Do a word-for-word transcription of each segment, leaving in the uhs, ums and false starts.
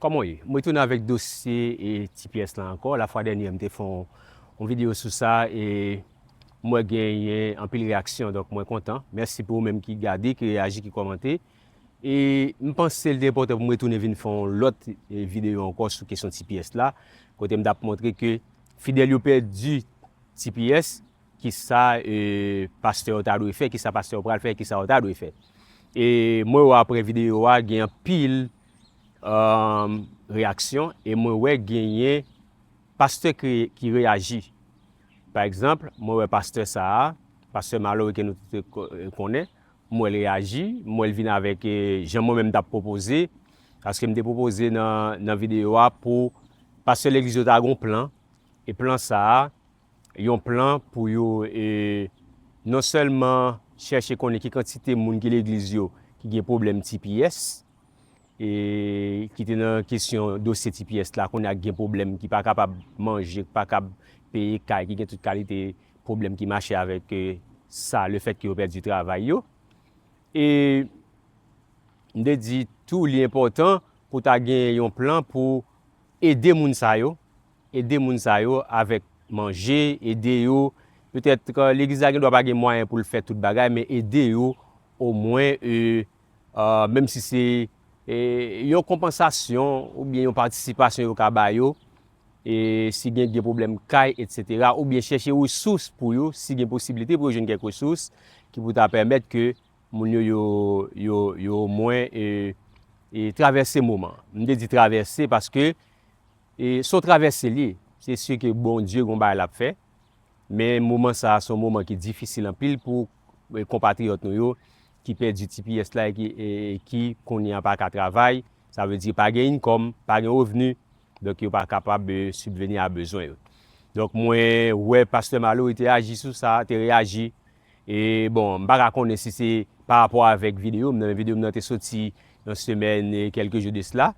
Kòman w ye? Mwen retounen avèk dosye e T P S la ankò. Lafwa dènyè, m te fè yon, yon videyo sou sa e mwen genyen anpil reyaksyon, donk mwen kontan. Mèsi pou ou menm ki gade, ki reyaji, ki kòmante. E m panse l te enpòtan pou m retounen vin fè yon lòt e, videyo ankò sou kesyon T P S la, kote m t ap montre ke fidèl yo pèdi T P S, kisa e, pastè yo ta dwe fè, kisa pastè yo pral fè, kisa yo ta dwe fè. E mwen wè apre videyo a, gen anpil um, reyaksyon e mwen wè genyen pastè ki, ki reyaji. Pa egzanp, mwen wè pastè sa a, pastè Mallory ke nou tout ko- konnen, mwen wè l reyaji, mwen wè l vin avèk e, jan mwen menm m t ap pwopoze, paske m te pwopoze nan, nan videyo a pou pastè legliz yo ta gen yon plan, e plan sa a, yon plan pou yo e, non sèlman chèche konnen ki kantite moun ki legliz yo ki gen pwoblèm T P S, e ki te nan kesyon dosye T P S la, kounye a gen pwoblèm, ki pa kapab manje, ki pa kab peye kay, ki gen tout kalite pwoblèm ki mache avèk e, sa, lefètke yo pèdi travay yo. E m te di tou, li enpòtan pou ta gen yon plan pou ede moun sa yo, ede moun sa yo avèk manje, ede yo. Petèt, legliz la gen dwa pa gen mwayen pou l fè tout bagay, men ede yo omwen, e, e, menm si se e, yon konpansasyon oubyen yon patisipasyon yo ka ba yo, e, si gen, gen pwoblèm kay, etsetera, oubyen chèche resous pou yo, si gen posiblite pou yo jwenn kèk resous ki pou ta pèmèt ke moun yo, yo, yo, yo omwen e, e travèse moman. M te di travèse paske e, se yon travèse li ye. Se si ke Bondye gon bagay l ap fè. Men moman sa a, se yon moman ki difisil anpil pou e, konpatriyòt nou yo ki pèdi T P S la e ki, e, e ki kounye a pa ka travay. Sa vle di pa gen income, pa gen revni. Donk, yo pa kapab e, sibveni a bezwen yo. Donk, mwen wè pastè Mallory te aji sou sa, te reyaji. E bon, m pa ka konnen si se pa rapò avèk videyo m nan, men videyo m nan te soti yon semèn e kèlke jou de sila.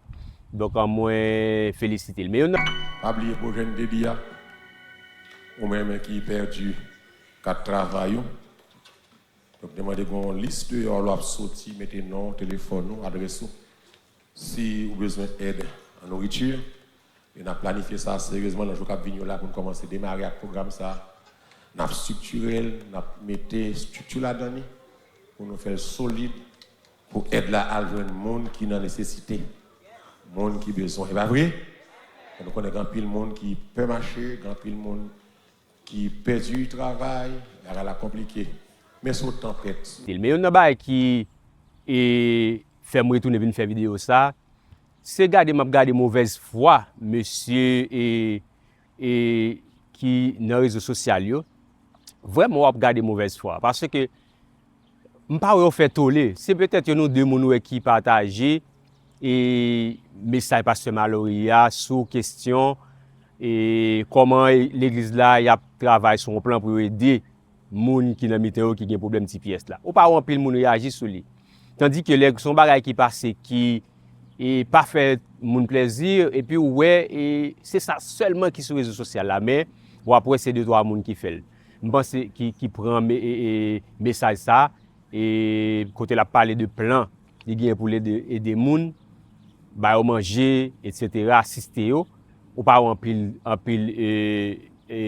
Donk, mwen felisite l. Men youn nan Pa bliye pwojè n te di a, ou menm ki pèdi kat travay ou. Donk, te mande gen yon lis deyò lè w ap soti, mete non w, telefòn ou, adrès ou. Si ou bezwen èd an nouriti, e n ap planifye sa seryezman nan jou k ap vini yo la pou n kòmanse demare ak pwogram sa a. N ap estrikire l, n ap mete estrikti ladan li pou nou fè l solid, pou èd la al jwenn moun ki nan nesesite, moun ki bezwen. E pa vre? Nou konnen gen anpil moun ki pè mache, gen anpil moun ki pèdi travay, bagay la konplike. Men se yon tanpèt. Men youn nan bagay ki e, fè m retounen vin fè videyo sa, se gade m ap gade movèz fwa mesye e, e, ki nan rezo sosyal yo. Vrèman, w ap gade movèz fwa. Paske m pa wè yo fè tole. Se petèt youn ou de moun ou wè ki pataje e, mesaj pastè Mallory a sou kesyon e, kòman legliz la y ap travay sou yon plan pou yo ede moun ki nan mitan yo ki gen pwoblèm T P S la. Ou pa wè anpil moun reyaji sou li. Tandike lè se yon bagay ki pase ki e, pa fè moun plèzi, epi ou wè e, se sa sèlman ki sou rezo sosyal la, men w ap wè se de twa moun ki fè l. M panse ki, ki pran me, e, e, mesaj sa, e kote l ap pale de plan li genyen pou l ede, ede moun, ba yo manje, etsetera, asiste yo, ou pa wè anpil, anpil e, e,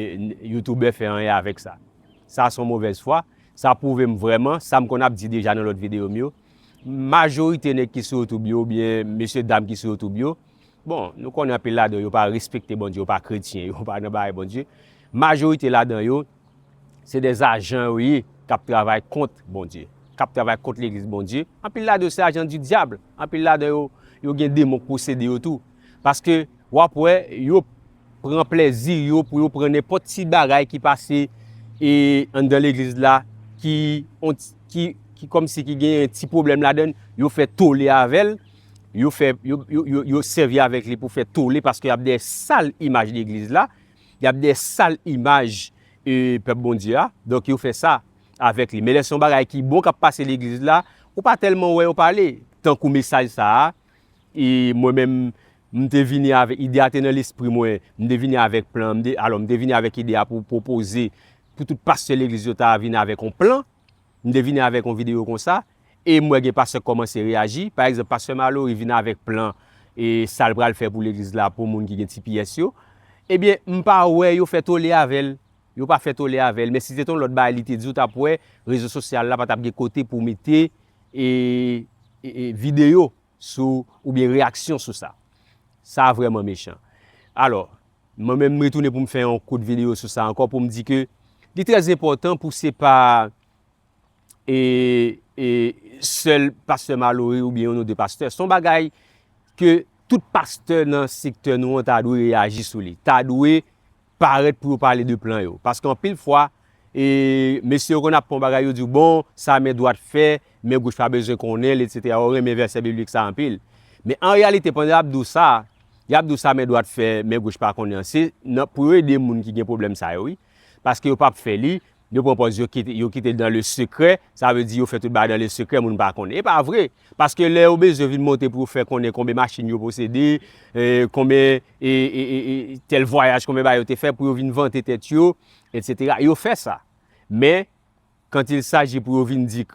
youtubè fè anyen avèk sa. Sa se yon movèz fwa. Sa pwouve m vrèman, sa m konn ap di deja nan lòt videyo m yo. Majorite nèg ki sou YouTube yo, oubyen mesye dam ki sou YouTube yo, bon, nou konnen anpil ladan yo pa respekte Bondye, yo pa kretyen, yo pa nan bagay Bondye. Majorite ladan yo, se de ajan yo ye k ap travay kont Bondye, k ap travay kont legliz Bondye. Anpil ladan yo se ajan di dyab. Anpil ladan yo, yo gen demon k posede yo tou. Paske w ap wè, yo pran plèzi yo pou yo pran nenpòt ti bagay ki pase e, anndan legliz la, ki, on, ki, ki kòmsi ki gen ti pwoblèm ladan l, yo fè tole avè l, yo fè, yo, yo, yo, yo sèvi avèk li pou fè tole, paske y ap dèyè sal imaj legliz la, y ap dèyè sal imaj e, pèp Bondye a, donk yo fè sa avèk li. Men lè se yon bagay ki bon k ap pase legliz la, ou pa tèlman wè yo pale. Tankou mesaj sa a, e mwen menm, m te vini avèk, ide a te nan lespri mwen, m te vini avèk plan, m te, alò, m te vini avèk ide a pou pwopoze pou tout pastè legliz yo ta vini avèk yon plan. M te vini avèk yon videyo konsa, e m wè gen pastè k kòmanse reyaji. Pa egzanp, pastè Mallory vin avèk plan e sa l pral fè pou legliz la, pou moun ki gen T P S yo, ebyen, m pa wè yo fè tole avè l. Yo pa fè tole avè l. Men si se te yon lòt bagay li te di, w t ap wè rezo sosyal la pa t ap gen kote pou w mete e, e, e videyo sou, oubyen reyaksyon sou sa. Sa vrèman mechan. Alò, mwen menm m retounen pou m fè yon kout videyo sou sa ankò pou m di ke li trè enpòtan pou se pa e, e sèl pastè Malory oubyen youn ou de pastè. Se yon bagay ke tout pastè nan sektè nou an ta dwe reyaji sou li. Ta dwe parèt pou yo pale de plan yo. Paske anpil fwa, e, mesye yo konn ap pran bagay yo di w, bon, sa men dwat fè, men goch pa bezwen konnen l, etsetera. Yo renmen vèsè biblik sa anpil. Men an reyalite, pandan y ap di w sa, y ap di w sa men dwat fè, men goch pa konnen an. Se nan, pou yo ede moun ki gen pwoblèm sa yo, wi. Paske yo p ap fè li, yo pran pòz yo kite, yo kite l dans le secret, sa vle di yo fè tout bagay dans le secret, moun pa konnen. E pa vre, paske lè yo bezwen vin monte pou yo fè konnen konbyen machin yo posede, e, konbyen, e, e, e, e, tèl vwayaj, konbyen bagay yo te fè, pou yo vin vante tèt yo, etsetera. Yo fè sa. Men, quand il s'agit pou yo vin di,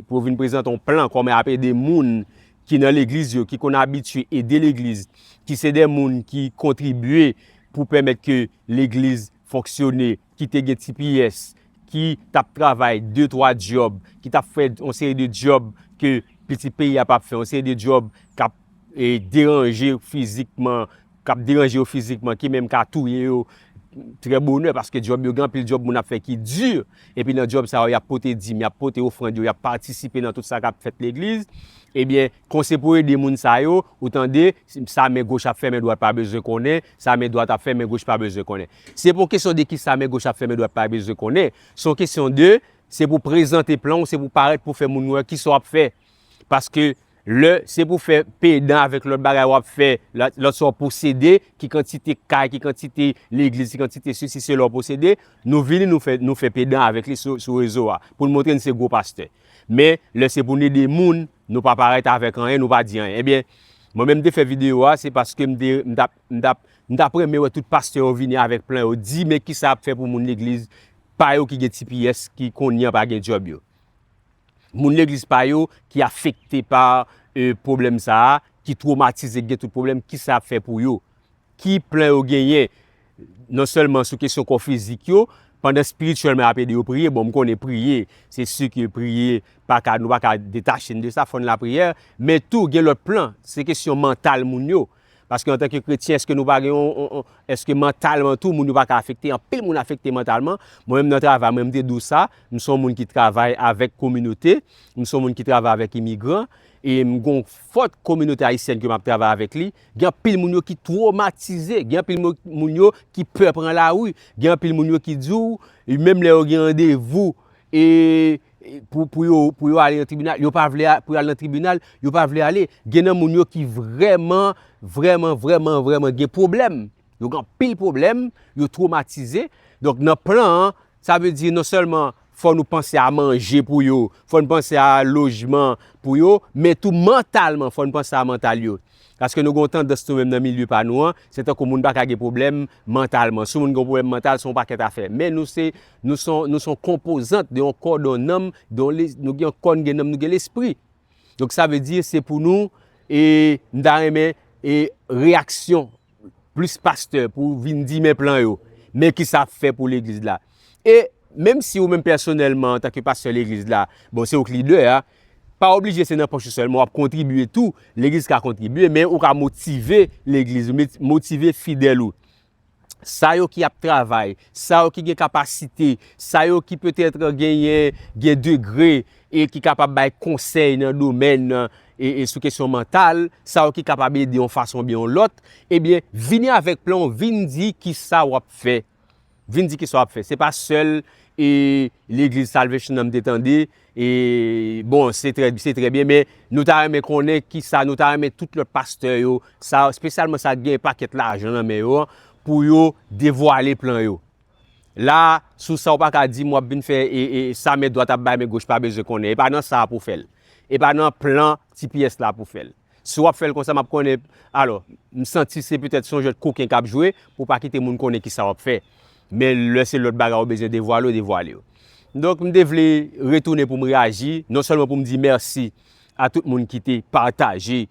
pou yo vin prezante yon plan kòman y ap ede moun ki nan legliz yo, ki konn abitye ede legliz, ki se de moun ki kontribye pou pèmèt ke legliz fonksyone, ki te gen T P S, ki t ap travay de, twa djòb, ki t ap fè yon seri de djòb ke pitit peyi a p ap fè, yon seri de djòb k ap, e, deranje fizikman, k ap deranje yo fizikman, ki menm ka touye yo trè bonè, paske djòb yo, gen anpil djòb moun ap fè ki di, epi nan djòb sa yo, y ap pote dim, y ap pote ofrann yo, y ap patisipe nan tout sa k ap fèt legliz, ebyen, kon se pou ede moun sa yo, ou tande, sa men goch ap fè, men dwat pa bezwen konnen, sa men dwat ap fè, men goch pa bezwen konnen. Se pa yon kesyon de ki sa men goch ap fè, men dwat pa bezwen konnen. Se yon kesyon de, se pou prezante plan w, se pou parèt pou fè moun wè ki sa w ap fè. Paske lè se pou fè pedan avèk lòt bagay w ap fè, lòt, lòt sa w posede, ki kantite kay, ki kantite legliz, ki kantite sesi, sela w posede, nou vini, nou fè, nou fè pedan avèk li sou, sou rezo a, pou n montre n se gwo pastè. Men, lè se pou n ede moun, nou pa parèt avèk anyen, nou pa di anyen. Ebyen, mwen menm m te fè videyo a, se paske m te, m t ap, m t ap, m t ap renmen wè tout pastè yo vini avèk plan yo, di men ki sa y ap fè pou moun legliz pa yo ki gen T P S, ki kounye a pa gen djòb yo. Moun legliz pa yo ki afekte pa, e, pwoblèm sa a, ki twomatize, ki gen tout pwoblèm, ki sa y ap fè pou yo? Ki plan yo genyen? Non sèlman sou kesyon kò fizik yo, pandan espirityèlman y ap ede yo priye, bon, m konnen priye, se si ke priye pa ka, nou pa ka detache n de sa, fò n lapriyè, men tou gen lòt plan, se kesyon mantal moun yo. Paske antanke kretyen, èske nou pa gen yon, yon, yon, èske mantalman tou, moun yo pa ka afekte? Anpil moun afekte mantalman. Mwen menm nan travay mwen, m te di w sa, m se yon moun ki travay avèk kominote, m se yon moun ki travay avèk imigran, e m gen yon fòt kominote ayisyèn ke m ap travay avèk li. Gen anpil moun yo ki twomatize, gen anpil mo-, moun yo ki pè pran lari, gen anpil moun yo ki di w, e menm lè yo gen randevou, e, e pou, pou yo, pou yo ale nan tribinal, yo pa vle a-, pou yo al nan tribinal, yo pa vle ale. Gen nan moun yo ki vrèman, vrèman, vrèman, vrèman gen pwoblèm. Yo gen anpil pwoblèm, yo twomatize. Donk, nan plan an, sa vle di non sèlman fò nou panse a manje pou yo, fò n panse a lojman pou yo, men tou mantalman, fò n panse a mantal yo. Paske nou gen yon tandans nou menm nan milye pa nou an, se tankou moun pa ka gen pwoblèm mantalman. Si yon moun gen yon pwoblèm mantal, se yon pakèt afè. Men nou se, nou se, nou se yon konpozant de yon kò, de yon nanm, de yon le-, nou gen yon kò, nou gen nanm, nou gen lespri. Donk sa vle di se pou nou, e m ta renmen, e reyaksyon plis pastè pou vin di men plan yo, men ki sa ap fè pou legliz la. E menm si ou menm pèsonèlman, antanke pastè legliz la, bon, se ou k lidè a, pa oblije se nan pòch ou sèlman w ap kontribye tou, legliz ka kontribye, men ou ka motive legliz ou, met-, motive fidèl ou. Sa yo ki ap travay, sa yo ki gen kapasite, sa yo ki petèt genyen, gen degre, e ki kapab bay konsèy nan domèn, e, e sou kesyon mantal, sa yo ki kapab ede yon fason oubyen yon lòt, ebyen, vini avèk plan w, vin di ki sa w ap fè. Vin di ki sa w ap fè. Se pa sèl, e, legliz Salvation nan m te tande, e, bon, se trè, se trè byen, men nou ta renmen konnen ki sa, nou ta renmen tout lòt pastè yo, sa, espesyalman sa k gen pakèt lajan nan men yo an, pou yo devwale plan yo. La, sou sa w pa ka di m w ap vin fè, e, e, sa men dwat ap bay, men goch pa bezwen konnen. E pa nan sa a pou w fè l. E pa nan plan T P S la pou w fè l. Si w ap fè l konsa, m ap konnen, alò, m santi se petèt se yon jwèt koken k ap jwe pou w pa kite moun konnen ki sa w ap fè. Men lè se lòt bagay ou bezwen devwale, ou devwale yo. Donk, m te vle retounen pou m reyaji, non sèlman pou m di mèsi a tout moun ki te pataje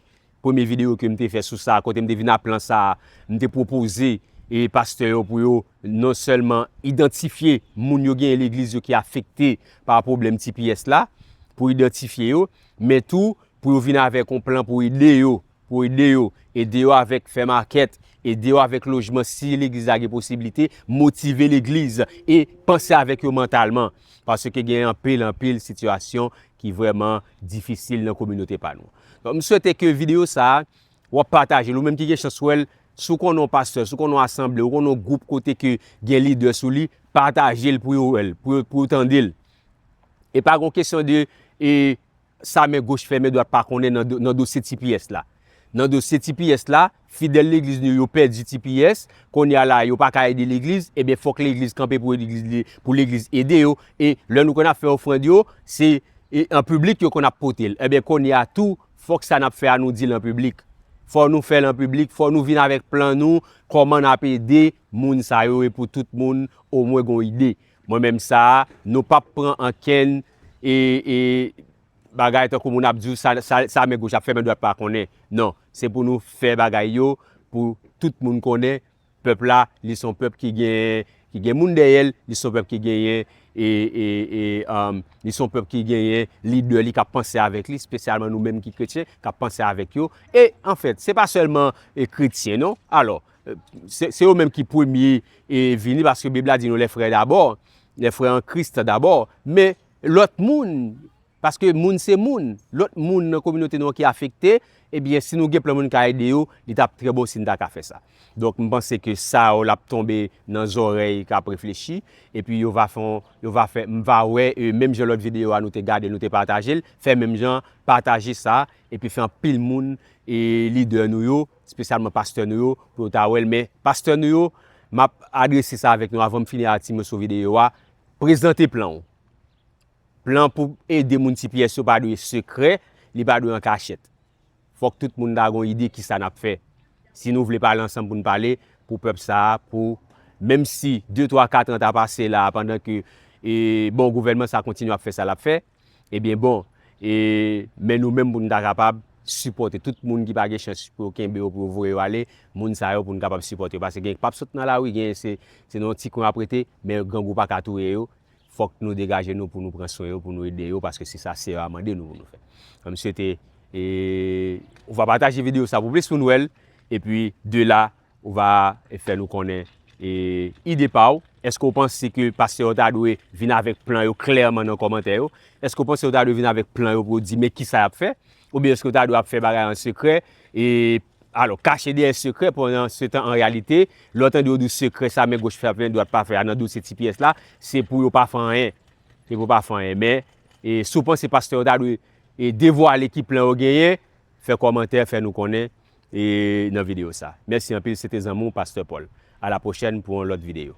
Premye videyo ke m te fè sou sa, kote m te vin a plan sa, m te pwopoze e pastè yo pou yo non sèlman idantifye moun yo genyen legliz yo ki afekte pa pwoblèm T P S la, pou idantifye yo, men tou pou yo vin avèk yon plan pou ede yo, pou ede yo, ede yo avèk fè makèt, ede yo avèk lojman si legliz la gen posiblite, motive legliz e panse avèk yo mantalman. Paske gen anpil, anpil sitiyasyon ki vrèman difisil nan kominote pa nou. Donk, m swete ke videyo sa a, w ap pataje l, ou menm ki gen chans wè l, si w konnen yon pastè, si w konnen yon asanble, ou konnen yon gwoup kote ke gen lidè sou li, pataje l pou yo wè l, pou yo, pou yo tande l. E pa gon kesyon de e, sa men goch fèmen dwat pa konnen nan, do- nan dosye T P S la. Nan dosye T P S la, fidèl legliz nou yo pèdi T P S, kounye a la yo pa ka ede legliz, ebyen fòk legliz kanpe pou legliz, pou legliz ede yo. E lè nou konn ap fè ofrann yo, se e, an piblik yo konn ap pote l. Ebyen kounye a tou, fòk sa n ap fè a nou di l an piblik. Fò nou fè l an piblik, fò nou vin avèk plan nou, kòman n ap ede moun sa yo e pou tout moun omwen gon ide. Mwen menm sa a, nou p ap pran ankenn e, e, bagay tankou moun ap di w sa, sa, sa men goch ap fè men dwat pa konnen. Non, se pou nou fè bagay yo pou tout moun konnen pèp la, li se yon pèp ki gen, ki gen moun dèyè l, li se yon pèp ki genyen e, e, e, um, li se yon pèp ki genyen lidè li k ap panse avèk li, espesyalman nou menm ki kretyen, k ap panse avèk yo. E anfèt, se pa sèlman e, kretyen, non. Alò, e, se, se yo menm ki premye e, vini, paske Bib la di nou les frères d'abord, les frères en Christ d'abord, men lòt moun, paske moun se moun, lòt moun nan kominote nou an ki afekte, ebyen, si nou gen plan moun ka ede yo, li t ap trè bon si n ta ka fè sa. Donk, m panse ke sa yo l ap tonbe nan zòrèy k ap reflechi, epi yo va fè, yon- yo va fè, m va wè, e, menm jan lòt videyo a nou te gade, nou te pataje l, fè menm jan, pataje sa, epi fè anpil moun, e, lidè nou yo, espesyalman pastè nou yo, pou yo ta wè l. Men, pastè nou yo, m ap adrese sa avèk nou avan m fini a ti moso videyo a, prezante plan w. Plan pou ede moun T P S yo pa dwe sekrè, li pa dwe an kachèt. Fòk tout moun ta gon ide kisa n ap fè. Si nou vle pale ansanm pou n pale, pou pèp sa a, pou menm si de, twa, kat an ta pase la, pandan ke, e, bon, gouvènman sa kontinye ap fè sa l ap fè, ebyen bon, e, men nou menm pou n ta kapab sipòte tout moun ki pa gen chans pou yo kenbe yo, pou yo voye yo ale, moun sa yo pou n kapab sipòte yo. Paske gen k p ap sot nan lari, gen se, se nan yon ti kwen ap rete, men grangou pa ka touye yo. Fòk nou degaje nou pou nou pran swen yo, pou nou ede yo, paske se sa Seyè a mande nou pou nou fè. Donk, m swete, e, ou va pataje videyo sa pou plis moun wè l, epi de la, ou va fè nou konnen, e, ide pa w. Èske w panse ke pastè yo ta dwe vin avèk plan yo klèman nan kòmantè yo? Èske w panse yo ta dwe vin avèk plan yo pou yo di men kisa y ap fè? Oubyen èske yo ta dwe ap fè bagay an sekrè? E, alò, kache dèyè sekrè, pandan se tan, an reyalite, lè w tande yo di w sekrè, sa men goch fè, men dwat pa fè a nan dosye T P S la, se pou yo pa fè anyen. Se pou yo pa fè anyen. Men, e, si w panse pastè yo ta dwe, e, devwale ki plan yo genyen, fè kòmantè, fè nou konnen, e, nan videyo sa. Mèsi anpil, se te zanmi w, Pastè Paul. A la pwochèn pou yon lòt videyo.